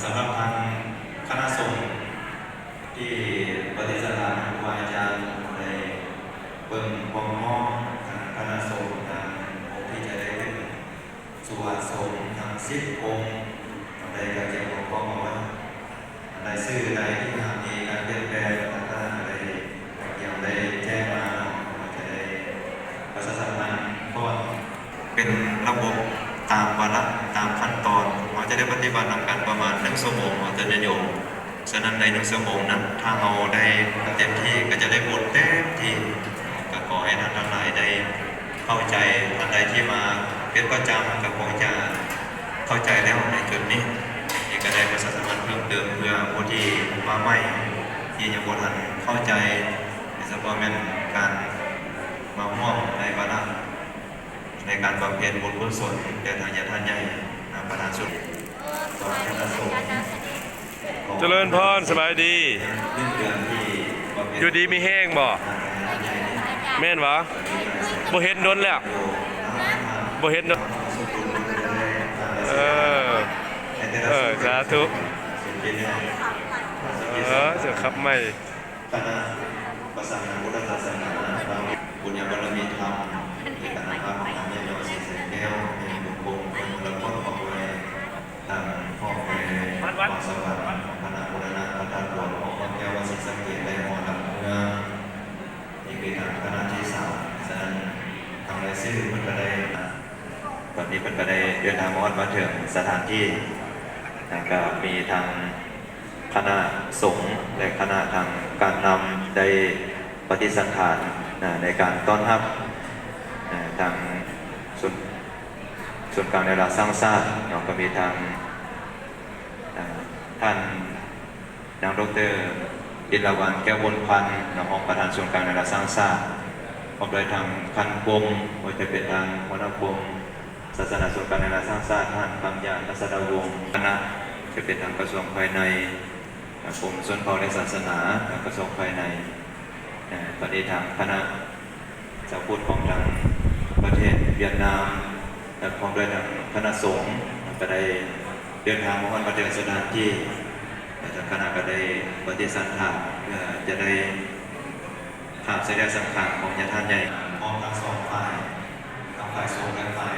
ສຳລັບທາງຄະນະສົງທີ່ປະຕິສະຖານ ຄູບາອາຈານໄດ້ເບິ່ງຄວາມພ້ອມ ທາງຄະນະສົງ ທາງອົງທີ່ຈະໄດ້ຂຶ້ນສວດສົງທັງສິບອົງ ໄດ້ກະກຽມຄວາມພ້ອມເອົາໄວ້. ອັນໃດຊື່ໃດທີ່ຫາກມີການປ່ຽນແປງ ທາງຄະນະກະໄດ້ກະກຽມໄດ້ແຈ້ງມາເນາະ ເຮົາຈະໄດ້ປະຊາສຳພັນກ່ອນ. ເປັນລະບົບຕາມວາລະ ຕາມຂັ້ນຕອນ ເຮົາຈະໄດ້ປະຕິບັດນຳກັນປະມານໜຶ່ງຊົ່ວໂມງເນາະ ທ່ານຍາດໂຍມ. ສະນັ້ນໃນໜຶ່ງຊົ່ວໂມງນັ້ນ ຖ້າເຮົາໄດ້ເຕັມທີ່ ກະຈະໄດ້ບຸນເຕັມທີ່. ກະຂໍໃຫ້ທ່ານທັງຫຼາຍໄດ້ເຂົ້າໃຈ ທ່ານໃດທີ່ມາເປັນປະຈຳກະຄົງຈະເຂົ້າໃຈແລ້ວໃນຈຸດນີ້. ນີ້ກະໄດ້ປະຊາສຳພັນເພີ່ມເຕີມເພື່ອຜູ້ທີ່ມາໃໝ່ ທີ່ຍັງບໍ່ທັນເຂົ້າໃຈ ໂດຍສະເພາະແມ່ນການມາຮ່ວມໃນວາລະ ໃນການບຳເພັນບຸນກຸສົນແດ່ທາຍາດທ່ານໃຫຍ່ ນຳປະທານສຸດ ຈະເລີນພອນ ສະບາຍດີ ຢູ່ດີມີແຮງບໍ່? ແມ່ນບໍ່? ບໍ່ເຫັນດົນແລ້ວ ບໍ່ເຫັນດົນ ເອີ ເອີ ສາທຸ ເອີ ເຈົ້າຂັບໃໝ່. ຄະນະພະສາສະໜາພຸດທະສາສະໜາ ບຸນຍາບາລະມີທຳ ເອກະນາພາບຂອງທ່ານຍາດໂຍມ ສີແສງແກ້ວ ແຫ່ງບຸນຄົງເມືອງລະຄອນຂອງເຮົາ ທາງຄອບຄົວ ຄວາມສະຫວັດຂອງຄະນະບູລະນະພະທາດຫຼວງ ຂອງຄອບຄົວແກ້ວ ວັດສີສະເກດ ໄດ້ຮອດຮັບເມືອງ ນີ້ຄືທາງຄະນະທີ່ສາມ. ສະນັ້ນ ທາງລາຍຊື່ເພິ່ນກະໄດ້ ຕອນນີ້ເພິ່ນກະໄດ້ເດີນທາງມາຮອດມາເຖິງສະຖານທີ່ ແລ້ວກະມີທາງຄະນະສົງ ແລະ ຄະນະທາງການນຳໄດ້ປະຕິສັນຖານ ນະ ໃນການຕ້ອນຮັບ ນະ ທາງສູນ ສູນກາງແນວລາວສ້າງຊາດເນາະ ກະມີທາງ ນະ ທ່ານ ນາງ ດອກເຕີ ລິນລະວັນ ແກ້ວບຸນພັນ ນະ ຮອງປະທານສູນກາງແນວລາວສ້າງຊາດ ພ້ອມດ້ວຍທາງຂັ້ນກົມ ບໍ່ວ່າຈະເປັນທາງຫົວໜ້າກົມສາສະໜາສູນກາງແນວລາວສ້າງຊາດ ທ່ານ ຄຳຢາ ທັດສະດາວົງ ຄະນະ ຈະເປັນທາງກະຊວງພາຍໃນ ກົມຊົນເຜົ່າ ແລະ ສາສະໜາ ທາງກະຊວງພາຍໃນ ເອີ ຕອນນີ້ທາງຄະນະ ຊາວພຸດຂອງທາງປະເທດຫວຽດນາມ ແລະ ພ້ອມດ້ວຍທາງຄະນະສົງ ກະໄດ້ເດີນທາງມາຮອດມາເຖິງສະຖານທີ່ ແລະ ທາງຄະນະກະໄດ້ປະຕິສັນຖານ ເພື່ອຈະໄດ້ຫາບສະລີລະສັງຂານຂອງຍາທ່ານໃຫຍ່ ພ້ອມທັງສອງຝ່າຍ ທັງຝ່າຍສົງ ແລະ ຝ່າຍ